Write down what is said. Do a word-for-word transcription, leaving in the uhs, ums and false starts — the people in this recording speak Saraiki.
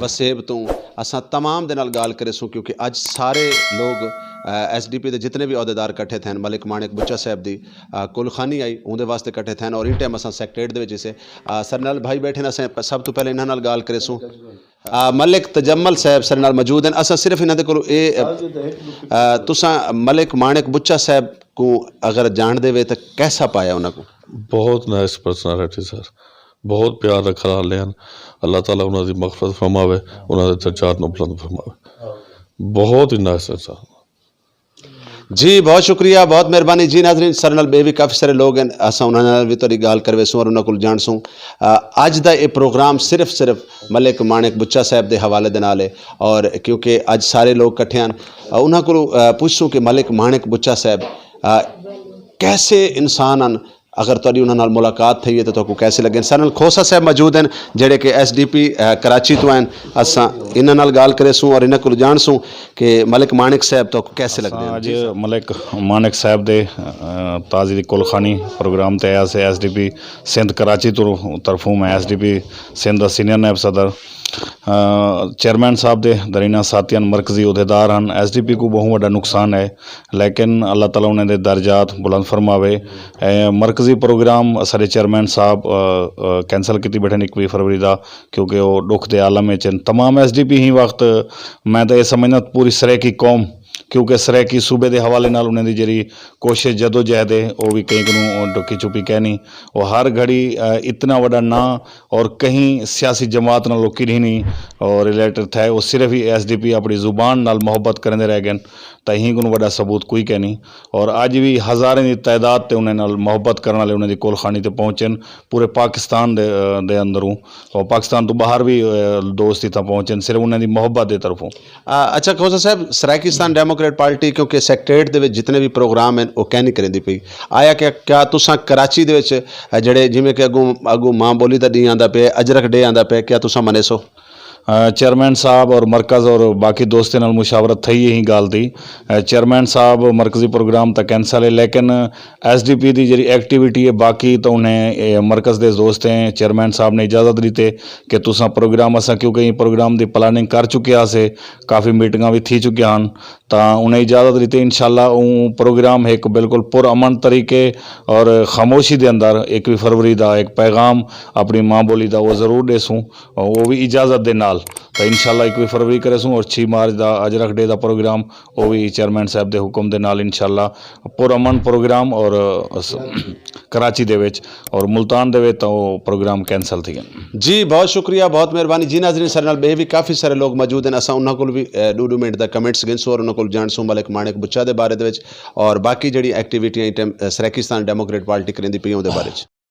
پسیب توں اساں تمام دے نال ڳالھ کریسوں، کیونکہ اڄ سارے لوگ، آ، ایس ڈی پی دے جتنے بھی عہدیدار کٹھے تھین، ملک مانک بچہ صاحب دی، آ، کلخانی آئی، اوندے واسطے کٹھے تھین اور ایں ٹائم اساں سیکریٹریٹ دے وچ اسے، آ، سر نال بھائی بیٹھے نے، اساں سب توں پہلے انہاں نال ڳالھ کریسوں۔ آ، ملک تجمل صاحب سر نال موجود ہیں۔ اساں صرف انہاں دے کولوں اے، آ، تساں ملک مانک بچہ صاحب کو اگر جان دے وے تو کیسا پایا انہاں کو؟ بہت نائس پرسنالٹی سر، بہت پیار رکھن والے ہیں۔ اللہ تعالیٰ انہاں دی مغفرت فرماوے، انہاں دے درجات نوں بلند فرماوے۔ بہت ہی نائس انسان۔ جی، بہت شکریہ، بہت مہربانی۔ جی ناظرین، سر نال ٻئے وی کافی سارے لوگ ہیں، اساں انہاں نال وی تہاݙی ڳالھ کرویسوں اور انہاں کول ڄاݨسوں۔ آ، اڄ دا اے پروگرام صرف، صرف ملک مانک بچہ صاحب دے حوالے دے نال ہے، اور کیونکہ اڄ سارے لوگ کٹھے ہیں، آ، انہاں کولوں، آ، پچھسوں کہ ملک مانک بچہ صاحب، آ، کیسے انسان ہیں، اگر تہاݙی انہاں نال ملاقات تھئی ہے تو تہاکوں کیسے لڳے؟ ساݙے نال کھوسہ صاحب موجود ہیں، جڑے کہ ایس ڈی پی، آ، کراچی تو ہیں۔ اساں انہاں نال ڳالھ کریسوں اور انہاں کولوں ڄاݨسوں کہ ملک مانک صاحب تہاکوں کیسے لڳدے ہیں؟ اڄ ملک مانک صاحب دے، آ، تازی دی کلخانی پروگرام تے آیا سے ایس ڈی پی سندھ کراچی تو طرفوں۔ میں ایس ڈی پی سندھ دا سینئر نائب صدر، آ، چیئرمین صاحب دے درینہ ساتھی ہیں، مرکزی عہدیدار ہیں۔ ایس ڈی پی کو بہت وݙا نقصان ہے، لیکن اللہ تعالیٰ انہاں دے درجات بلند فرماوے۔ اے مرکزی پروگرام اساݙے چیئرمین صاحب، آ، آ، کینسل کیتی بیٹھے اکویہ فروری دا، کیونکہ او ݙکھ دے عالم وچ ہن۔ تمام ایس ڈی پی ہی وقت، میں تاں اے سمجھنا پوری سرائیکی قوم، کیونکہ سرائیکی صوبے دے حوالے نال انہاں دی جڑی کوشش جدوجہد ہے، او وی کہیں کنوں ڈکی چھپی کینی۔ او ہر گھڑی، آ، اتنا وݙا ناں اور کہیں سیاسی جماعت نال او کݙی نہیں اور ریلیٹڈ تھئے، او صرف ہی ایس ڈی پی اپݨی زبان نال محبت کریندے رہ ڳئے، تاں ایں کنوں وݙا ثبوت کوئی کینی۔ اور اڄ وی ہزاریں دی تعداد تے انہاں نال محبت کرݨ والے انہاں دی کلخانی تے پہنچن، پورے پاکستان دے، دے اندروں، اور پاکستان تو باہر وی، اے، دوست اتھاں پہنچن، صرف انہاں دی محبت دے طرفوں۔ آ، اچھا، کھوسہ صاحب، سرائیکستان ڈیموکریٹ پارٹی کیونکہ سیکریٹریٹ دے وچ جتنے بھی پروگرام ہیں، او کہیں نہیں کریندی پئی۔ آیا کہ کیا تساں کراچی دے وچ، آ، جڑے جویں کہ اڳوں، اڳوں ماں ٻولی دا ݙینہہ آندا پئے، اجرک ڈے آندا پئے، کیا تساں منیسو؟ آ، چیئرمین صاحب اور مرکز اور باقی دوستیں نال مشاورت تھئی ایں ڳالھ دی۔ آ، چیئرمین صاحب مرکزی پروگرام تاں کینسل ہے، لیکن ایس ڈی پی دی جڑی ایکٹیویٹی ہے، باقی تاں انہیں، اے، مرکز دے دوستیں، چیئرمین صاحب نے اجازت ݙتے کہ تساں پروگرام، اساں کیونکہ ایں پروگرام دی پلاننگ کر چکے ہاسے، کافی میٹنگاں وی تھی چکیاں ہن، تاں انہیں اجازت ݙتے۔ انشاءاللہ اوں پروگرام ہک بالکل پر امن طریقے اور خاموشی دے اندر اکویہ فروری دا ایک پیغام اپݨی ماں ٻولی دا او ضرور ݙیسوں، او وی اجازت دے نال۔ تاں انشاءاللہ اکویہ فروری کریسوں اور چھ مارچ دا اجرک ڈے دا پروگرام، او وی چیئرمین صاحب دے حکم دے نال انشاءاللہ پر امن پروگرام اور، اس، کراچی دے وچ اور ملتان دے وچ تاں او پروگرام کینسل تھی ڳئے۔ جی، بہت شکریہ، بہت مہربانی۔ جی ناظرین، ساݙے نال ٻئے وی کافی سارے لوگ موجود ہیں، اساں انہاں کول وی، اے، ݙو ݙو منٹ دا کمنٹس گھنسوں اور انہاں کول ڄاݨسوں ملک مانک بچہ دے بارے دے وچ اور باقی جڑی ایکٹیویٹیاں ایں ٹائم، اے، سرائیکستان ڈیموکریٹ پارٹی کریندی پئی اوندے بارے وچ۔